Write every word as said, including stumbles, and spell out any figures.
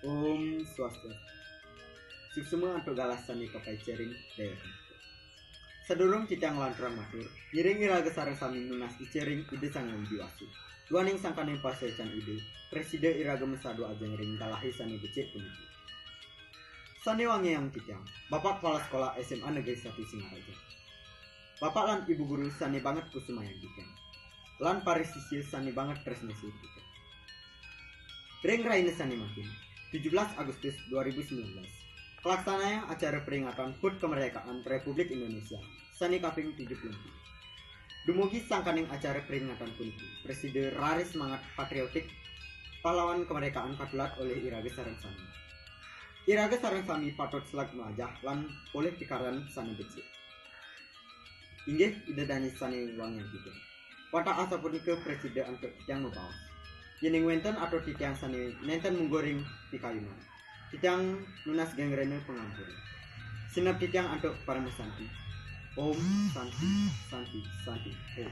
Om Swastiastu. Suksma antuk galah sane kapaicen ring daya. Sadurung titiang nglanturang matur, ngiring iraga sareng sami nunas icen ring Ida Sang Hyang Widi Wasa. Duaning sangkaning pasuecan Ida, prasida iraga masadu ajeng ring galahe sane becik puniki. Sane wangiang titiang, Bapak Kepala Sekolah S M A Negeri Satu Singaraja. Bapak lan Ibu Guru sane banget kusumayang titiang. Lan para sisya sane banget tresna sihin titiang. Ring rahina sane mangkin, tujuh belas Agustus dua ribu sembilan belas, kalaksanayang acara peringatan HUT Kemerdekaan Republik Indonesia sane kaping tujuh puluh empat. Dumugi sangkaning acara peringatan puniki, prasida raris semangat patriotik pahlawan kemerdekaan katular olih iraga sareng sami. Iraga sareng sami patut seleg mlajah lan polih pikaryan sane becik. Inggih, Ida Dane sane wangiang titiang. Wantah asapunika prasida antuk titiang mabaos. Yening wenten atur titiang sane nenten mungguh ring pikayunan, titiang nunas geng rena pangampura. Sineb titiang antuk paramasanti. Om Santi, Santi, Santi, Om.